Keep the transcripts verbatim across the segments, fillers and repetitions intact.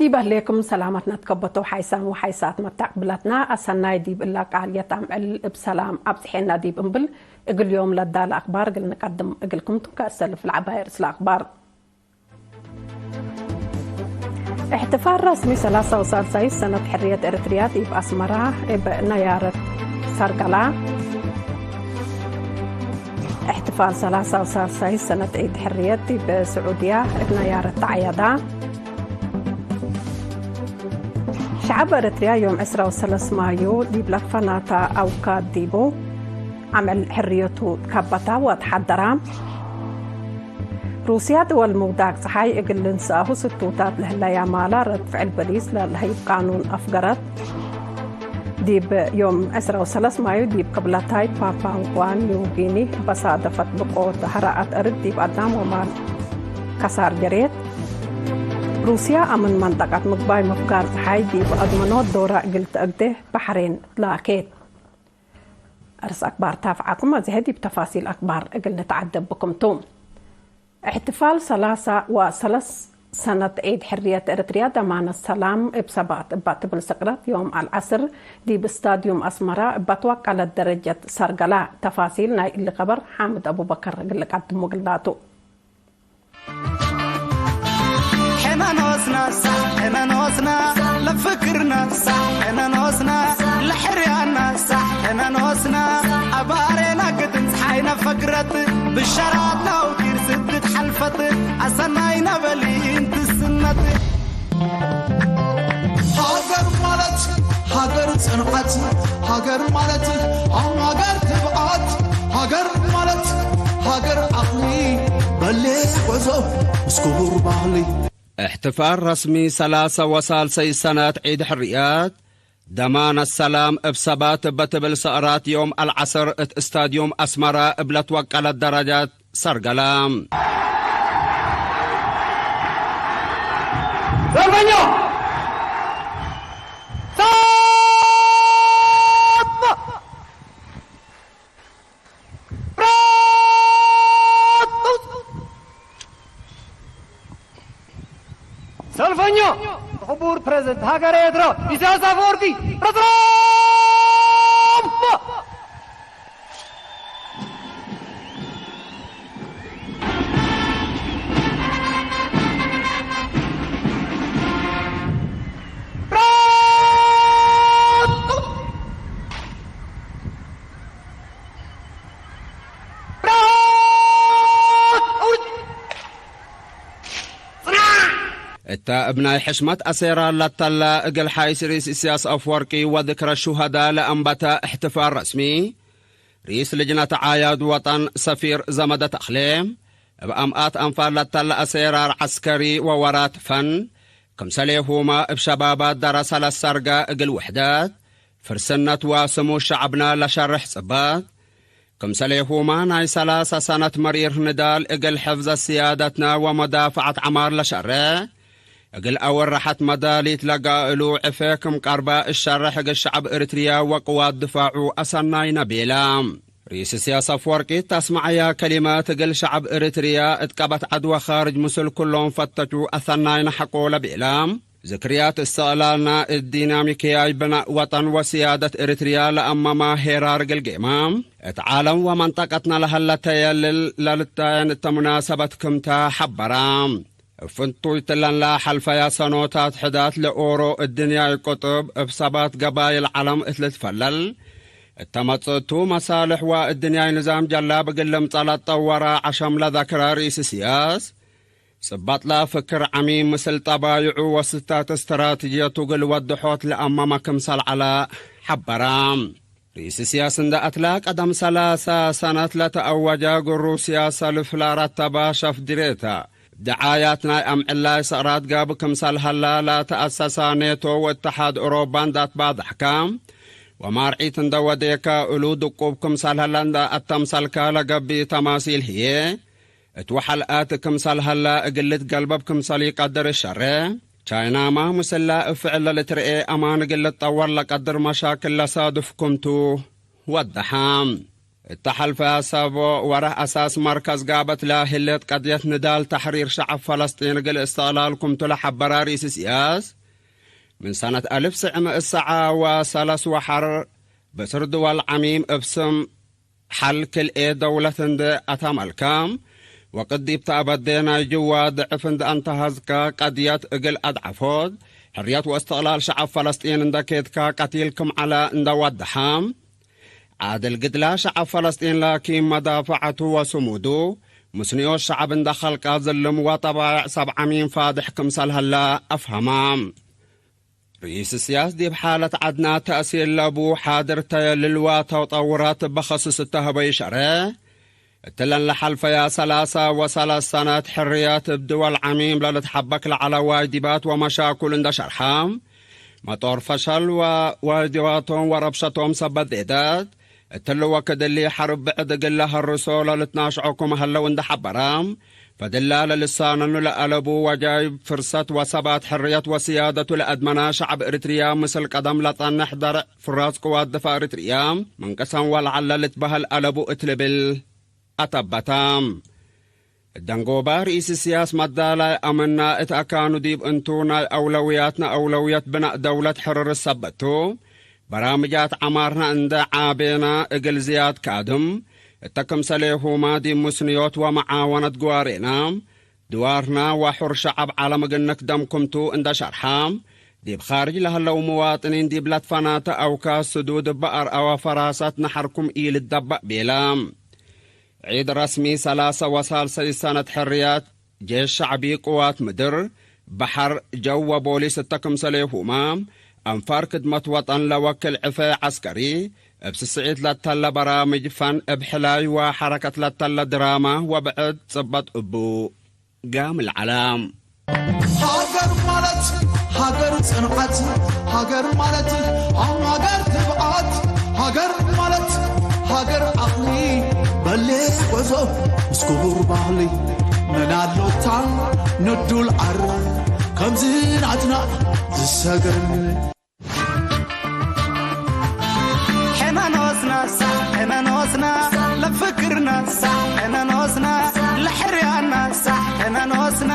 ዲብ ህሌኩም ሰላመትነ ትከበቶ ሓይሳም ወሓይሳት መታቅብለትና፣ አሰናይ ዲብ እላ ቃልየት አምዕል እብ ሰላም አብጽሔና ዲብ እንብል፣ እግል ዮም ለዳለ አክባር እግል ንቀድም እግልኩም ቱ። ከእሰልፍ ለዐባይ ርእስ ለአክባር። እሕትፋል ረስሚ ሰላሳ ወሳልሳይ ሰነት ሕርየት ኤረትርያ ዲብ አስመራ እብ ነያረት ሰርገላ። እሕትፋል ሰላሳ ወሳልሳይ ሰነት ዒድ ሕርየት ዲብ ስዑድያ እብ ነያረት ተዐየዳ። ሸዐብ ኤረትርያ ዮም ዕስራ ወሰለስ ማዩ ዲብ ለክፈናታ አውካድ ዲቡ አምዕል ሕርየቱ ትከበታ ወትሐደራ። ሩስያ ድወል ምውዳቅ ጸሓይ እግል ልንሰአሁ ስቱታት ለህለያ ማላ ረድ ፍዕል በሊስ ለልሀይብ ቃኑን አፍገረት። ዲብ ዮም ዕስራ ወሰለስ ማዩ ዲብ ቅብለታይ ፓፓ እንኳን ኒው ጊኒ በሳደፈት ብቆት ሀራአት እርድ ዲብ አዳም ወማል ከሳር ጀሬት። ሩስያ አምን መንጠቀት ምግባይ ምፍጋር ጸሓይ ዲብ አድመኖት ዶራ እግል ተአግዴ በሐሬን ትላኬት። አርስ አክባር ታፍዓኩም አዜ ዲብ ተፋሲል አክባር እግል ንትዓደብ ብኩም ቱ። እሕትፋል ሰላሳ ወሰለስ ሰነት ዒድ ሕርየት ኤረትርያ ደማነት ሰላም እብ ሰባት እባ ትብል ስቅረት ዮም አልዐስር ዲብ ስታድዩም አስመራ እባ ትወቀለት ደረጀት ሰርገላ። ተፋሲል ናይ እሊ ከበር ሓምድ አቡበከር እግል ልቀድሙ ግላቱ። ሕነ ኖስና ሳሕ፣ ሕነ ኖስና ለፍክርና ሳሕ፣ ሕነ ኖስና ለሕርያና ሳሕ፣ ሕነ ኖስና አባሬና ግድም ፀሓይና ፈግረት ብሸራትና ውቲር ስድት ሐልፈት አሰናይና በሊ እንትስነት። ሃገር ማለት ሃገር ጽንዓት፣ ሃገር ማለት አም ሃገር ትብዓት፣ ሃገር ማለት ሃገር ዓቕሊ በሌ ጉዕዞ ምስ ክቡር ባህሊ። እሕትፋል ረስሚ ሰላሰ ወሳልሰይ ሰነት ዒድ ሕርየት ደማነት ሰላም እብ ሰባት እበ ትብል ሰዕራት ዮም አልዐስር እት እስታድዩም አስመረ እብ ለትወቀለት ደረጃት ሰርገለ። ሰልፈኛ! ሰልፈኛ! ክቡር ፕሬዝደንት ሀገረ ኤርትራ ኢሳያስ አፈወርቂ ረዝራም! እተ እብ ናይ ሕሽመት አሴራ ለተለ እግል ሓይስ ርኢስ ኢሳያስ አፈወርቂ ወዝክረ ሹሀዳ ለአንበተ እሕትፋል ረስሚ፣ ርኢስ ልጅነት ዓያድ ወጠን ሰፊር ዘመደ ተኽሌ፣ እብ አምአት አንፋል ለተለ አሴራር ዐስከሪ ወወራት ፈን፣ ክምሰሌሁመ እብ ሸባባት ደረሰ ለሰርገ እግል ውሕደት፣ ፍርስነት ወስሙድ ሸዐብነ ለሸርሕ ጽበት፣ ክምሰሌሁመ ናይ ሰላሰ ሰነት መሪር ንዳል እግል ሕፍዘት ስያደትነ ወመዳፈዐት ዐማር ለሸሬ፣ እግል አወረሐት መዳሊት ለጋእሉ ዕፌ ክም ቀርበ እሸርሕ እግል ሸዐብ እርትርየ ወቅዋት ድፋዑ አሰናይነ ቤለ። ርኢስ ኢሳያስ አፈወርቂ ተስመዐያ ከሊመት እግል ሸዐብ እርትርየ እት ቀበት ዐድ ወካርጅ ምስል ኩሎም ፈተቹ አሰናይነ ሐቆ ለቤለ። ዝክርያት እስትቅላልና እት ዲናሚክያይ ብናእ ወጠን ወስያደት እርትርያ ለአመመ ሄራር እግል ጌመ፣ እት ዓለም ወመንጠቀትነ ለሀለ ተየልል ለልታየን እተ ሙናሰበት ክምተ ሐበረ። እብ ፍንቱይ እትለን ለሐልፈያ ሰኖታት ሕዳት ለኦሮ እድንያይ ቅጡብ እብ ሰባት ገባይል ዐለም እት ልትፈለል እተ መጽእቱ መሳልሕ ወእድንያይ ንዛም ጀላብ እግል ልምጸእ ለትጠወረ ዐሸም ለዘክረ ርኢስ ኢሳያስ፣ ጽባጥ ለፍክር ዐሚም ምስል ጠባይዑ ወስታት እስትራትጅየቱ እግል ወድሖት ለአመመ ክምሰል ዐለ ሐበረ። ርኢስ ኢሳያስ እንደ አትለ ቀደም ሰላሰ ሰነት ለተአወጀ እግል ሩስያ ሰልፍ ለረተበ ሸፍ ድሬተ፣ ደዓያት ናይ አምዕላይ ሰቅራት ጋብ ክምሰል ሀላ ለተአሰሰ ኔቶ ወእትሓድ ኦሮባ እንደ አትባደሕከ ወማርዒት እንደ ወዴከ እሉ ድቁብ ክምሰል ሀለ እንደ አተምሰልከ ለገብእ ተማሲል ህዬ፣ እት ወሐልአት ክምሰል ሀለ እግል ልትገልበብ ክምሰል ኢቀድር እሸሬ፣ ቻይናመ ምስለ እብ ፍዕል ለልትርኤ አማን እግል ልትጠወር ለቀድር መሻክል ለሳድፍ ክምቱ ወደሐ። እተ ሐልፈ ሰብ ወረህ አሳስ መርከዝ ጋበት ለህሌት ቀድየት ንዳል ተሕሪር ሸዐብ ፈለስጢን እግል እስትቅላል ክምቱ ለሐበረ ርኢስ እስያስ፣ ምን ሰነት አልፍ ስዕ ምእት ሰዓ ወሰለስ ወሐር ብስር ድወል ዐሚም እብ ስም ሐል ክልኤ ደውለት እንዴ አተመልከ፣ ወቅት ዲብ ተአበዴ ናይ ጅዋ ድዕፍ እንዴ አንተሀዝከ፣ ቀድየት እግል አድዐፎት፣ ሕርየት ወእስትቅላል ሸዐብ ፈለስጢን እንዴ ኬድከ፣ ቀቲል ክም ዐለ እንዴ ወደሐ፣ ዓድል ግድላ ሸዐብ ፈለስጢን ላኪን መዳፈዐቱ ወስሙዱ፣ ምስንዮት ሸዐብ እንዴ ከልቀ ዝልም ወጠባይዕ ሰብ ዐሚም ፋድሕ ክምሰል ሀለ አፍሀመ። ርኢስ እስያስ ዲብ ሓለት ዐድና ተእሲር ለቡ ሓድር ተየልል ወተጠውራት በኸስስ እተ ህበዩ ሸሬሕ፣ እትለን ለሐልፈያ ሰላሰ ወሰለስ ሰነት ሕርየት እብ ድወል ዐሚም ለልትሐበክ ለዐለ ዋጅባት ወመሻክል እንደ ሸርሐ፣ መጦር ፈሸል ወዋጅባቶም ወረብሸቶም ሰበት ዜደት፣ እትሊ ወክድ እሊ ሐርብ ብዕድ እግል ለሀርሶ ለልትናሽዖ ክም ሀለው እንደ ሐበረ፣ ፈድላ ለልሳነኑ ለአለቡ ወጃይብ ፍርሰት ወሰባት ሕርየት ወስያደቱ ለአድመና ሸዐብ እርትርያ፣ ምስል ቀደም ለጸንሕ ደርዕ ፍራስ ቅዋት ድፋዕ እርትርያ፣ ምን ቅሰም ወለዐለ ልትበህል አለቡ እት ልብል አተበተ። እደንጎባ ርኢስ እስያስ መዳላይ አምና እት አካኑ ዲብ እንቱ ናይ አውለውያትና አውለውየት ብናእ ደውለት ሕርር ሰበቱ፣ በራምጃት ዐማርና እንደ ዓቤና እግል ዝያድ ካድም፣ እተ ክምሰሌሁማ ዲብ ምስንዮት ወመዓወነት ግዋሬና፣ ድዋርና ወሑር ሸዐብ ዐለም እግል ንክደም ክምቱ እንደ ሸርሐ፣ ዲብ ካርጅ ለህለው ምዋጥኒን ዲብ ለትፈናተ አውካት ስዱድ እበ አርአወ ፈራሳት ነሐርኩም ኢልደበእ ቤለ። ዒድ ረስሚ ሰላሰ ወሳልሰይ ሰነት ሕርያት፣ ጄሽ ሸዕቢ፣ ቅዋት ምድር፣ በሐር፣ ጀው ወቦሊስ እተ ክምሰሌሁመ፣ አንፋር ክድመት ወጠን ለወክል ዕፌ ዐስከሪ፣ እብ ስስዒት ለተለ በራምጅ ፈን፣ እብ ሕላይ ወሐረከት ለተለ ድራማ ወብዕድ ጽበጥ እቡ ጋምል ዐለ። ሀገር ማለት ሀገር ጽንዓት፣ ሀገር ማለት አም ሀገር ትብዓት፣ ሀገር ማለት ሀገር አክሊ በሌ ጎዞ ምስ ክቡር ባህሊ ምን አሎታ ንዱል ዓረ ከምዚ ናትና ዝሰገር ሕነ ኖስና ሳዕ ሕነ ኖስና ለፍክርና ሳዕ ሕነ ኖስና ለሕርያና ሳዕ ሕነ ኖስና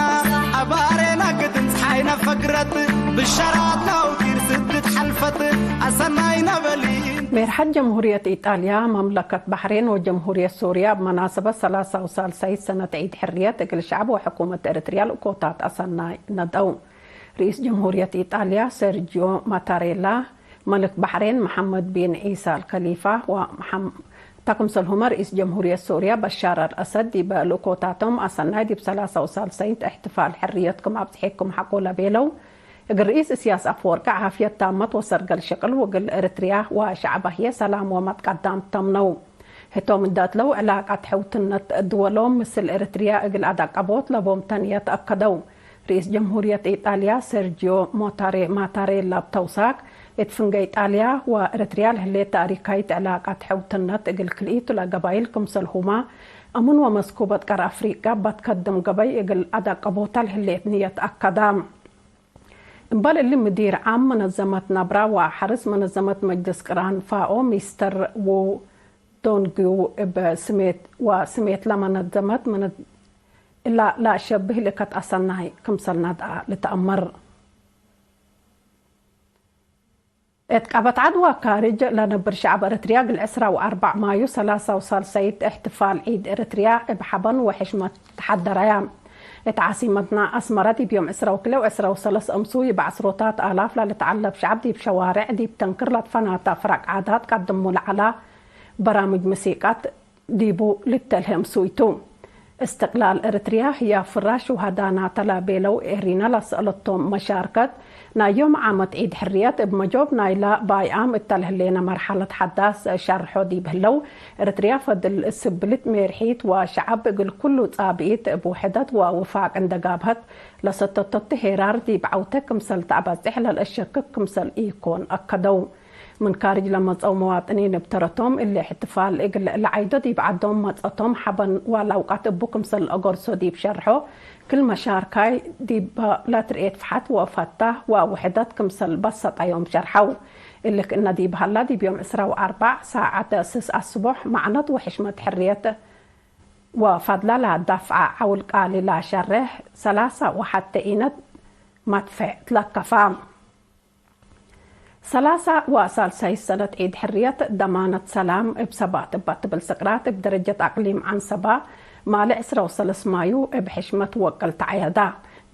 አባሬና ግድም ፀሓይና ፈግረት ብሻራት ናውቲር ስድት ሐልፈት አሰናይና በሊን። ሜርሐት ጀምሁርየት ኢጣልያ፣ መምለከት ባሕሬን ወጀምሁርየት ሶርያ እብ መናሰበት ሰላሳ ወሳልሳይት ሰነት ዒድ ሕርየት እግል ሸዕብ ወሕኩመት ኤረትርያ ልእኮታት አሰናይ ነደው። ርኢስ ጀምሁርየት ኢጣልያ ሴርጂዮ ማታሬላ፣ መልክ ባሕሬን መሐመድ ቢን ዒሳ አልከሊፋ ወመሐም-፣ ተክምሰልሁመ ርኢስ ጀምሁርየት ሶርያ በሻር አልአሰድ ዲበ ልእኮታቶም አሰናይ ዲብ ሰላሳ ወሳልሳይት እሕትፋል ሕርየትኩም አብጽሔኩም ሐቆ ለቤለው እግል ርኢስ እስያስ አፈወርቂ ዓፍየት ታመት ወሰርገል ሽቅል ወእግል ኤረትርያ ወሸዕባ ህዬ ሰላም ወመትቀዳም ተምነው። ህቶም እንደ እትለው ዕላቀት ሕውትነት ድወሎም ምስል ኤረትርያ እግል አዳቀቦት ለቦም ተንየት አከደው። ርኢስ ጀምሁርየት ኢጣልያ ሴርጂዮ ሞታሬ-፣ ማታሬላ እብ ተውሳክ፣ እት ፍንገይ ኢጣልያ ወኤረትርያ ለህሌት ታሪካይት ዕላቀት ሕውትነት እግል ክልኢቱ ለገባይል ክምሰልሁመ፣ አምን ወመስኩበት ቀር አፍሪቀ በትከድም ገበይ እግል አዳቀቦተ ለህሌት ንየት አከደ። እምበል እሊ፣ ምዲር ዓም መነዘመት ነብራ ወሐርስ መነዘመት መጅልስ ቅራን ፋኦ ሚስተር ዉ ዶንግዩ እብ ስሜት ወስሜት ለመነዘመት መነ-፣ እላ ለአሸብህ ልከት አሰናይ ክምሰል ነድአ ልትአመር። እት ቀበት ዐድ ወካርጅ ለነብር ሸዐብ ኤረትርያ እግል ዕስራ ወአርበዕ ማዩ ሰላሳ ወሳልሳይት እሕትፋል ዒድ ኤረትርያ እብ ሐበን ወሕሽመት ተሐደረያ። እት ዓሲመትና አስመረ ዲብ ዮም ዕስራ ወክልኤ ወዕስራ ወሰለስ እምሱይ እብ ዐስሮታት አላፍ ለልትዐለብ ሸዐብ ዲብ ሸዋሬዕ ዲብ ተንክር ለትፈናተ ፍረቅ ዓዳት ቀድሙ ለዐላ በራምጅ ምሲቃት ዲቡ ልተልሄ እምሱይ ቱ። እስትቅላል ኤረትርያ ህያብ ፍራሽ ሹሀዳና ተ ለቤለው ኤሪና ለሰአለቶም መሻርከት ናይ ዮም ዓመት ዒድ ሕርየት እብ መጆብ ናይላ ባይአም እተ ለህሌነ መርሐለት ሐዳስ ሸርሖ ዲብ ህለው፣ ኤረትርያ ፈድል ስብልት ሜርሒት ወሸዐብ እግል ኩሉ ጻብኢት እብ ውሕደት ወውፋቅ እንደ ጋብሀት ለሰተተቱ ሄራር ዲብ ዐውተ ክምሰል ተአበጽሕ ለልአሸክክ ክምሰል ኢኮን አከደው። ምን ካርጅ ለመጽአው መዋጥኒን እብ ተረቶም፣ እሊ እሕትፋል እግል ለዓይዶ ዲብ ዐዶም መጽአቶም ሐበን ዋላ አውቃት እቡ ክምሰል ለአገርሶ ዲብ ሸርሖ፣ ክል መሻርካይ ዲብ ለትርኤት ፍሓት ወፈታህ ወውሕደት ክምሰል በሰጠዮም ሸርሐው። እሊ ክእነ ዲብ ሀላ፣ ዲብ ዮም ዕስራ ወአርበዕ ሳዐት ስስ አስቦሕ፣ መዕነት ወሕሽመት ሕርየት ወፈድለ ለዳፍዐ ዐውል ቃሊ ለሸሬሕ ሰላሳ ወሐቴ ኢነት መድፍዕ ትለከፋ። ሰላሳ ወሳልሳይት ሰነት ዒድ ሕርየት ደማነት ሰላም እብ ሰባት እባ ትብል ስቅራት እብ ደረጀት አቅሊም ዐንሰባ ማሌ ዕስራ ወሰለስ ማዩ እብ ሕሽመት ወቅል ተዐየዳ።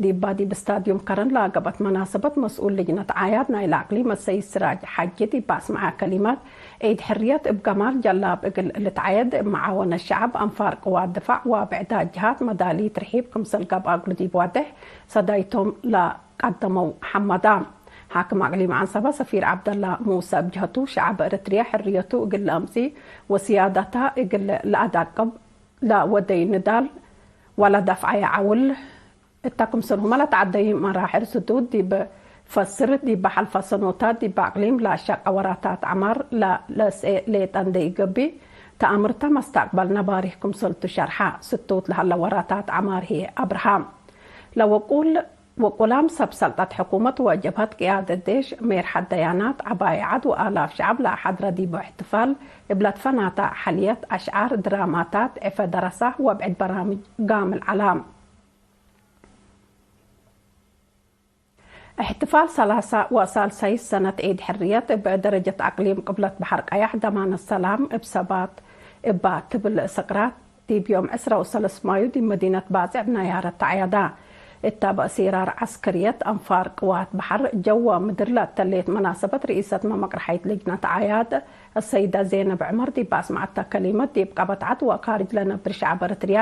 ዲባ ዲብ ስታድዩም ከረን ለገብአት መናሰበት መስኡል ልጅነት ዓያድ ናይለ አቅሊም አሰይድ ስራጅ ሐጂ ዲብ አስመዐ ከሊመት፣ ዒድ ሕርየት እብ ገማል ጀላብ እግል ልትዐየድ እብ መዓወነት ሸዐብ አንፋር ቅዋት ድፋዕ ወብዕዳት ጀሃት መዳሊት ርሒብ ክምሰል ገብአ እግሉ ዲብ ዋዴሕ ሰዳይቶም ለቀደመው ሐመዳ። ሓክም አቅሊም ዐንሰበ ሰፊር ዐብደላ ሙሰ እብ ጀህቱ፣ ሸዐብ ኤረትርያ ሕርየቱ እግል ለአምጽእ ወስያደታ እግል ለአዳቅብ ለወደዩ ንዳል ወለደፍዐየ ዐውል እተ ክምሰልሁመ ለተዐደዩ መራሕል ስዱድ ዲብ ፈስር፣ ዲብ ሐልፈ ሰኖታት ዲብ አቅሊም ለአሸቀ ወራታት ዐማር ለለስኤ ሌጠ እንዴ ኢገብእ፣ ተአምርተ መስተቅበል ነባሪህ ክምሰልቱ ሸርሐ። ስቱት ለሀለ ወራታት ዐማር ህዬ አብርሃ ለወቁል ወቁላም ሰብ ሰልጠት ሕኩመት ወጀብሀት ቅያደት ዴሽ፣ ሜርሐት ደያናት፣ ዐባይ ዐድ ወአላፍ ሸዐብ ለአሐድረ ዲቡ እሕትፋል እብ ለትፈናተ ሐልየት፣ አሽዓር፣ ድራማታት፣ ዕፈ ደረሳህ ወብዕድ በራምጅ ጋምል ዐላ። እሕትፋል ሰላሳ ወሳልሳይት ሰነት ዒድ ሕርየት እብ ደረጀት አቅሊም ቅብለት በሐር ቀያሕ ደማነት ሰላም እብ ሰባት እባ ትብል ስቅራት ዲብ ዮም ዕስራ ወሰለስ ማዩ ዲብ መዲነት ባጽዕ ብናያረት ተዐየዳ። እተ በእሲራር ዐስከርየት አንፋር ቅዋት በሐር ጀወ ምድር ለተሌት መናሰበት ርኢሰት መመቅርሐይት ልጅነት ዓያድ አሰይደ ዜነብ ዑመር ዲብ አስመዐተ ከሊመት፣ ዲብ ቀበት ዐድ ወካርጅ ለነብር ሸዐብ ኤረትርያ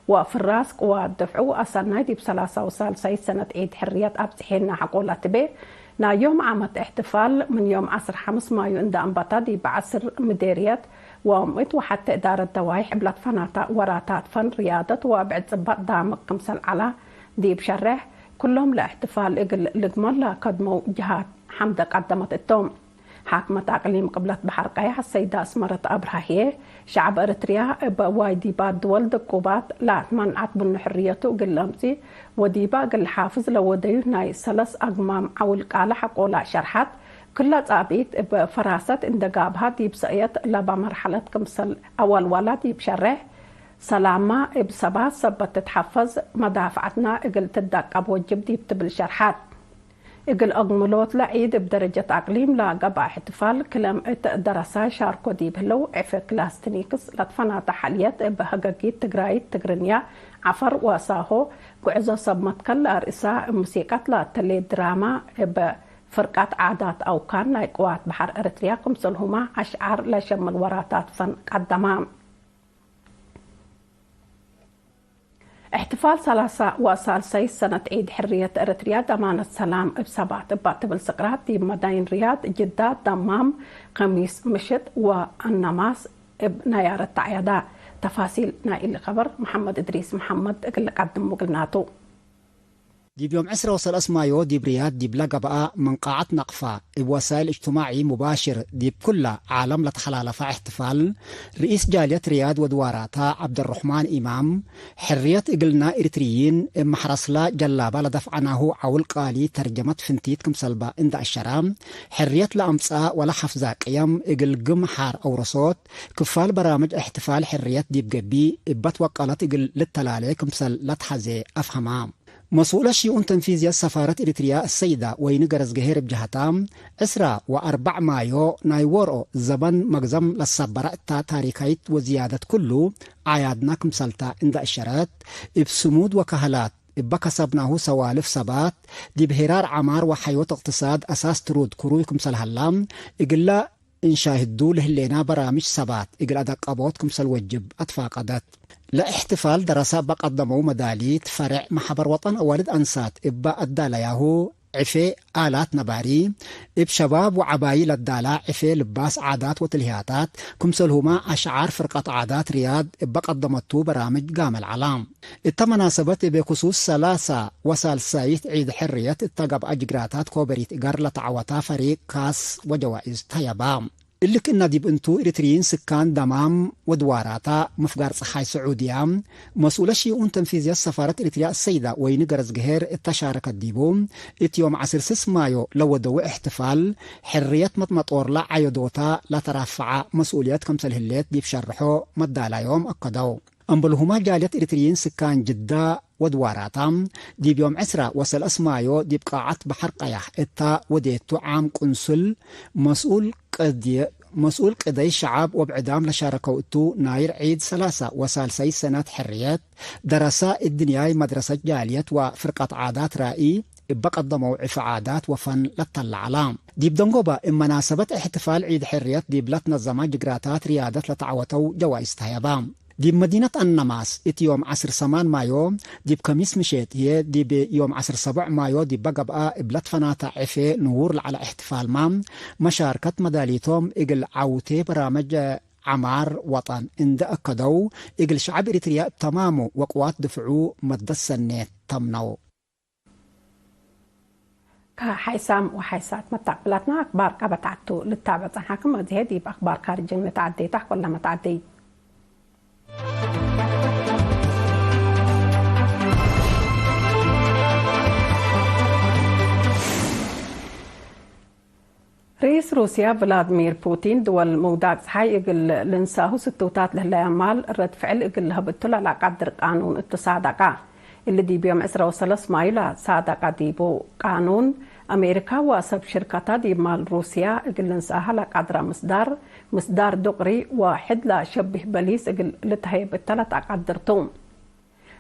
ወፍራስ ቅዋት ድፍዑ አሰናይ ዲብ ሰላሳ ወሳልሳይት ሰነት ዒድ ሕርየት አብጽሔና ሐቆ ለትቤ ናይ ዮም ዓመት እሕትፋል፣ ምን ዮም ዐስር ሐምስ ማዩ እንደ አንበተ ዲብ ዐስር ምዴርየት ወምእት ወሐቴ እዳረት ደዋይሕ እብ ለትፈናተ ወራታት ፈን፣ ርያደት ወብዕድ ጽበጥ ዳምቅ ክምሰል ዐላ ዲብ ሸሬሕ፣ ኩሎም ለእሕትፋል እግል ልግመል ለከድመው ጀሃት ሐምደ ቀደመት እቶም። ሓክመት አቅሊም ቅብለት በሐር ቀያሕ አሰይደ አስመረት አብርሃ ህዬ፣ ሸዐብ ኤረትርያ እብ ዋይ ዲባት ድወል ድቁባት ለአትመንዐት ብኑ ሕርየቱ እግል ለአምጽእ ወዲበ እግል ለሓፍዝ ለወደዩ ናይ ሰለስ አግማም ዐውል ቃለ ሐቆለ ሸርሐት። ክለ ጻብኢት እብ ፈራሰት እንዴ ጋብሀ ዲብ ሰእየት ለበ መርሐለት ክምሰል አወልወላ ዲብ ሸሬሕ፣ ሰላማ እብ ሰባት ሰበት ትትሐፈዝ፣ መዳፍዐትና እግል ትደቀብ ወጅብ ዲብ ትብል ሸርሐት። እግል አግምሎት ለዒድ እብ ደረጀት አቅሊም ለገብአ እሕትፋል፣ ክለ ምእት ደረሳይ ሻርኮ ዲብ ህለው፣ ዕፌ ክላስትኒክስ ለትፈናተ ሐልየት እብ ሀገጊት ትግራይት፣ ትግርኛ፣ ዐፈር ወሳሆ፣ ጉዕዞ ሰብ መትከል ለአርእሳ እብ ሙሲቀት ለተሌ ድራማ እብ ፍርቀት ዓዳት አውካን ናይ ቅዋት በሐር ኤረትርያ ክምሰልሁመ አሽዓር ለሸምል ወራታት ፈን ቀደማ። እሕትፋል ሰላሳ ወሳልሳይት ሰነት ዒድ ሕርየት ኤረትርያ ደማነት ሰላም እብ ሰባት እባ ትብል ስቅራት ዲብ መዳይን ርያድ፣ ጅዳ፣ ደማም፣ ከሚስ ምሽት ወአነማስ እብ ናያረት ተዐየዳ። ተፋሲል ናይ እሊ ከበር መሐመድ እድሪስ መሐመድ እግል ልቀድም ውግልናቱ። ዲብ ዮም ዕስራ ወሰለስ ማዮ ዲብ ርያድ ዲብለ ገብአ መንቃዐት ነቅፋ፣ እብ ወሳይል እጅትማዒ ሙባሽር ዲብ ኩለ ዓለም ለተሐላለፈ እሕትፋል፣ ርኢስ ጃልየት ርያድ ወድዋራታ ዐብደርሕማን ኢማም፣ ሕርየት እግልና ኤሪትርይን እብ መሕረስላ ጀላባ ለደፍዐናሁ ዐውል ቃሊ ተርጀመት ፍንቲት ክምሰልበ እንደ አሸረ፣ ሕርየት ለአምጽአ ወለሐፍዛ ቅየም እግል ግም ሐር አውረሶት፣ ክፋል በራምጅ እሕትፋል ሕርየት ዲብ ገብእ እበ ትወቀለት እግል ልተላሌ ክምሰል ለትሐዜ አፍሀማ። መስኡለ ሽኡን ተንፊዝየት ሰፋረት ኤሪትርያ አሰይዳ ወይኒ ገረዝገሄር እብ ጀሀታ፣ ዕስራ ወአርበዕ ማዮ ናይ ዎሮ ዘበን መግዘም ለሰበረ እታ ታሪካይት ወዝያደት ኩሉ አዕያድና ክምሰልታ እንደ አሸረት፣ እብ ስሙድ ወካህላት እበ ከሰብናሁ ሰዋልፍ ሰባት፣ ዲብ ሄራር ዐማር ወሐዮት እቅትሳድ አሳስ ትሩድ ክሩይ ክምሰል ሀላ፣ እግለ እንሻህዱ ለህሌና በራምጅ ሰባት እግል አደቀቦት ክምሰል ወጅብ አትፋቀደት። ለእሕትፋል ደረሰ እበ ቀደመው መዳሊት ፈሬዕ መሐበር ወጠን አዋልድ አንሳት እበ አዳለያሁ ዕፌ፣ አላት ነባሪ፣ እብ ሸባብ ወዐባዪ ለዳላ ዕፌ ልባስ ዓዳት ወትልህያታት፣ ክምሰልሁመ አሽዓር ፍርቀት ዓዳት ርያድ እበ ቀደመቱ በራምጅ ጋመል ዐላ። እተ መናሰበት እብ ክሱስ ሰላሳ ወሳልሳይት ዒድ ሕርየት እተ ገብአ ጅግራታት ኮበሪት እገር ለተዐወታ ፈሪቅ ካስ ወጀዋኢዝ ተየባ። እሊ ክእነ ዲብ እንቱ፣ ኤሪትርይን ስካን ደማም ወድዋራታ፣ ምፍጋር ጸሓይ ስዑድያ፣ መስኡለ ሺኡን ተንፊዝየት ሰፋረት ኤሪትርያ ሰይዳ ወይኒ ገረዝግሄር እተ ሻረከት ዲቡ፣ እት ዮም ዐስር ስስ ማዮ ለወደው እሕትፋል፣ ሕርየት መጥመጦር ለዐየዶታ ለተራፈዐ መስኡልየት ክምሰል ህሌት ዲብ ሸርሖ መዳላዮም አከደው። እምብልሁመ ጃልየት ኤሪትርይን ስካን ጅዳ ወድዋራታ፣ ዲብ ዮም ዕስራ ወሰለስ ማዮ ዲብ ቃዐት በሐር ቀያሕ እታ ወዴቱ ዓም ቁንሱል መስኡል ቅድ-፣ መስኡል ቅደይ ሸዐብ ወብዕዳም ለሻረከው እቱ፣ ናይር ዒድ ሰላሳ ወሳልሳይ ሰነት ሕርየት፣ ደረሳ እድንያይ መድረሰት ጃልየት ወፍርቀት ዓዳት ራኢ እበ ቀደመው ዕፊ ዓዳት ወፈን ለተለዐላ። ዲብ ደንጎበ እብ መናሰበት እሕትፋል ዒድ ሕርየት ዲብ ለትነዘመ ጅግራታት ርያደት ለተዐወተው ጀዋይዝ ተሀየባ። ዲብ መዲነት አነማስ እት ዮም ዐስር ሰማን ማዮ፣ ዲብ ከሚስ ምሼት ህዬ ዲብ ዮም ዐስር ሰቦዕ ማዮ ዲበ ገብአ እብ ለትፈናተ ዕፌ ንዉር ለዐለ እሕትፋልመ፣ መሻርከት መዳሊቶም እግል ዐውቴ በራመጅ ዐማር ወጠን እንዴ አከደው፣ እግል ሸዐብ ኤሪትርያ እብ ተማሙ ወቅዋት ድፍዑ መደት ሰኔት ተምነው። ከሓይሳም ወሓይሳት መታቅብላትና አክባር ቀበት ዐቱ ልታበዕ ጸንሐክም። አዜ ዲብ አክባር ካርጅን ንትዐዴ ቱ፣ አክበል ለመትዐዴ። ርኢስ ሩስያ ቭላድሚር ፑቲን፣ ድወል ምውዳቅ ጸሓይ እግል ልንሳሁ ስቱታት ለህለያ ማል ረድ ፍዕል እግል ለህብ እቱ ለለአቃድር ቃኑን እቱ ሳደቃ። እሊ ዲብ ዮም ዕስራ ወሰለስ ማዩ ለሳደቃ ዲቡ። ቃኑን፣ አሜሪካ ወሰብ ሽርከታ ዲብ ማል ሩስያ እግል ልንሳሀ ለቃድረ ምስዳር፣ ምስዳር ዱቅሪ ወሕድ ለሸቢህ በሊስ እግል ልትሀየብ እተ ለተአቃድር ቱ።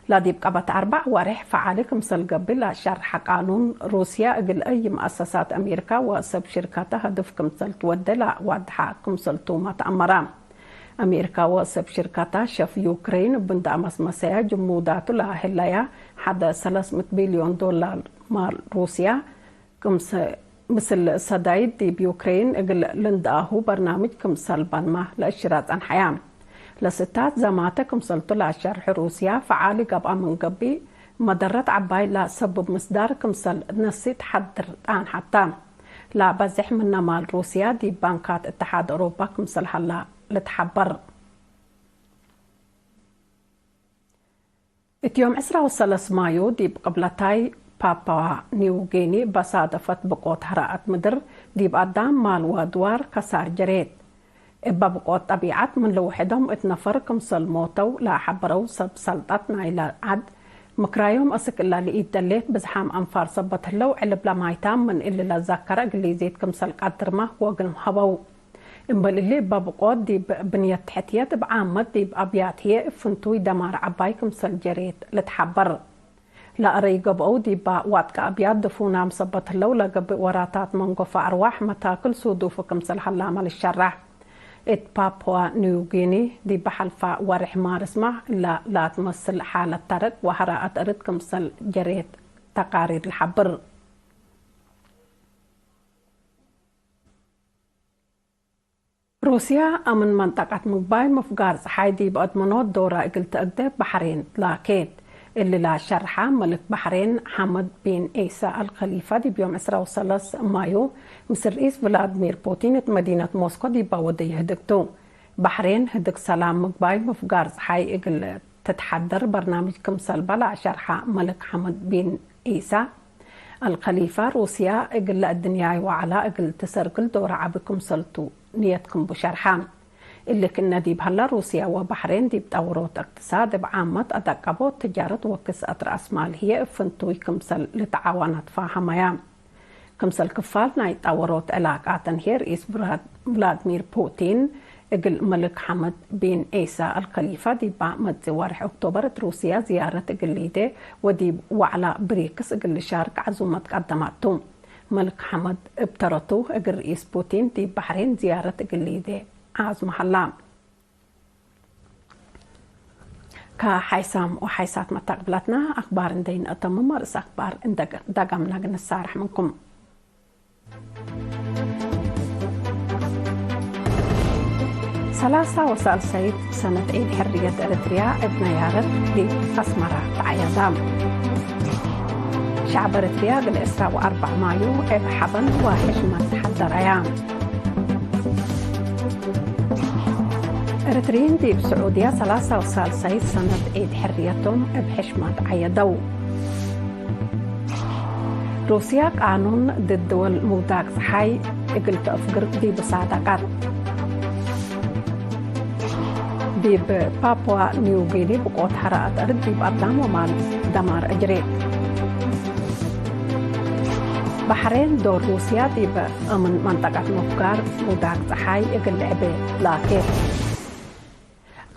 ለዲብ ቀበት አርበዕ ወሬሕ ፈዓሊ ክምሰል ገብእ ለሸርሐ ቃኑን፣ ሩስያ እግል አይ መአሰሳት አሜሪካ ወሰብ ሽርከተ ህድፍ ክምሰል ትወዴ ለዋድሐ ክምሰል ቱመ ተአመረ። አሜሪካ ወሰብ ሽርከተ ሸፍ ዩክሬን እብ እንዴ አመስመሰያ ጅሙዳቱ ለህለያ ሐደ ሰለስ ምእት ቢልዮን ዶላር ማል ሩስያ፣ ክምሰ-፣ ምስል ሰዳይት ዲብ ዩክሬን እግል ልንደአሁ በርናምጅ ክምሰል በንመ ለእሽረ ጸንሐያ። ለስታት ዘማተ ክምሰልቱ ለአሸርሐ ሩስያ፣ ፈዓሊ ገብአ ምን ገብእ፣ መደረት ዐባይ ለሰብብ ምስዳር ክምሰል ነሲ ተሐድር ጣንሐተ። ለበዝሕ ምነ ማል ሩስያ ዲብ ባንካት እተሓድ አውሮፓ ክምሰል ሀላ ልትሐበር። እት ዮም ዕስራ ወሰለስ ማዩ ዲብ ቅብለታይ ፓፓዋ ኒው ጊኒ በሳደፈት ብቆት ሀራአት ምድር ዲብ አዳም ማል ወአድዋር ከሳር ጀሬት። እበ ብቆት ጠቢዐት ምን ለውሕዶም እት ነፈር ክምሰል ሞተው ለሐበረው ሰብ ሰልጠት ናይለ ዐድ፣ ምክራዮም አስክ እለ ለኢደሌት ብዝሓም አንፋር ሰበት ህለው ዕልብ ለማይታም ምን እሊ ለዘከረ እግል ሊዜት ክምሰል ቀድርመ ወግልም ሀበው። እምበል እሊ እበ ብቆት ዲብ ብንየት ተሕትየት እብ ዓመት ዲብ አብያት ህዬ እብ ፍንቱይ ደማር ዐባይ ክምሰል ጀሬት ልትሐበር። ለአረይ ገብአው ዲበ ዋጥቀ አብያት ድፉናም ሰበት ህለው ለገብእ ወራታት መንጎፈ አርዋሕ መታክል ሱዱፍ ክምሰል ሀላመ ልሸራሕ። እት ፓፕዋ ኒው ጊኒ ዲበ ሐልፈ ወሬሕ ማርስመ እለ ለአትመስል ሓለት ተረቅ ወሀራአት እርድ ክምሰል ጀሬት ተቃሪር ለሐብር። ሩስያ አምን መንጠቀት ምግባይ ምፍጋር ጸሓይ ዲብ አድመኖት ዶራ እግል ተአግደ በሕሬን ላኬት። እሊ ለሸርሐ መልክ በሕሬን ሐመድ ቢን ዒሳ አልከሊፋ ዲብ ዮም ዕስራ ወሰለስ ማዩ ምስል ርኢስ ቭላድሚር ፑቲን እት መዲነት ሞስኮ ዲባ ወደዩ ህድግ ቱ። በሕሬን ህድግ ሰላም ምግባይ ምፍጋር ጸሓይ እግል ትትሐደር በርናምጅ ክምሰል በ ለአሸርሐ መልክ ሐመድ ቢን ዒሳ አልከሊፋ፣ ሩስያ እግል ለአድንያይ ወዐላ እግል ትሰርግል ዶር ዐቢ ክምሰልቱ ንየት ክምቡ ሸርሐ። እሊ ክእነ ዲብ ሀላ፣ ሩስያ ወበሕሬን ዲብ ጠውሮት እቅትሳድ እብ ዓመት አደቀቦት ትጃረት ወክስአት ረአስማል ህዬ እብ ፍንቱይ ክምሰል ልትዓወና ትፋሀመያ። ክምሰል ክፋል ናይ ጠወሮት ዕላቃተን ህዬ፣ ርኢስ ቭላድ-፣ ቭላድሚር ፑቲን እግል መልክ ሐመድ ቢን ዒሳ አልከሊፋ ዲባ መጽእ ወርሕ ኦክቶበር እት ሩስያ ዝያረት እግል ሊዴ ወዲብ ወዕላ ብሪክስ እግል ልሻርክ ዐዙመት ቀደማቱ። መልክ ሐመድ እብ ተረቱ፣ እግል ርኢስ ፑቲን ዲብ በሕሬን ዝያረት እግል ሊዴ ዓዝመ ሀላ። ከሓይሳም ወሓይሳት መታቅብላትና አክባር እንዴ ነአተምም፣ ርእስ አክባር እንዴ ዳጋምና ግንሳረሕ ምንኩም። ሰላሳ ወሳልሰይት ሰነት ዒድ ሕርየት ኤረትርያ እብ ነያረት ዲብ አስመራ ተዐየዳ። ሸዕብ ኤረትርያ እግል ዕስራ ወአርበዕ ማዩ እብ ሐበን ወሕሽመት ሐደረያ። ኤረትርዪን ዲብ ስዑድያ ሰላሳ ወሳልሰይት ሰነት ዒድ ሕርየቶም እብ ሕሽመት ዐየደው። ሩስያ ቃኑን ድድ ድወል ምውዳቅ ጸሓይ እግል ተአፍግር ዲብ ሳደቀት። ዲብ ፓፕዋ ኒው ጊኒ ብቆት ሐራአት አርድ ዲብ አዳም ወማል ደማር አጅሬት። በሕሬን ዶር ሩስያ ዲብ እምን መንጠቀት ምፍጋር ምውዳቅ ጸሓይ እግል ልዕቤ ላኬት።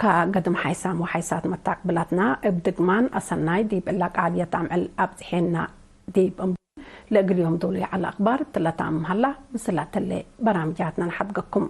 ከገድም ሓይሳም ወሓይሳት መታቅብላትና እብ ድግማን አሰናይ ዲብ እለ ቃልየት አምዕል አብጽሔና ዲብ እምበል ለእግል ዮም ዶሉ ይዐለ አክባር እትለ ታምም ሀላ። ምስል አተሌ በራምጃትነ ነሐድገኩም።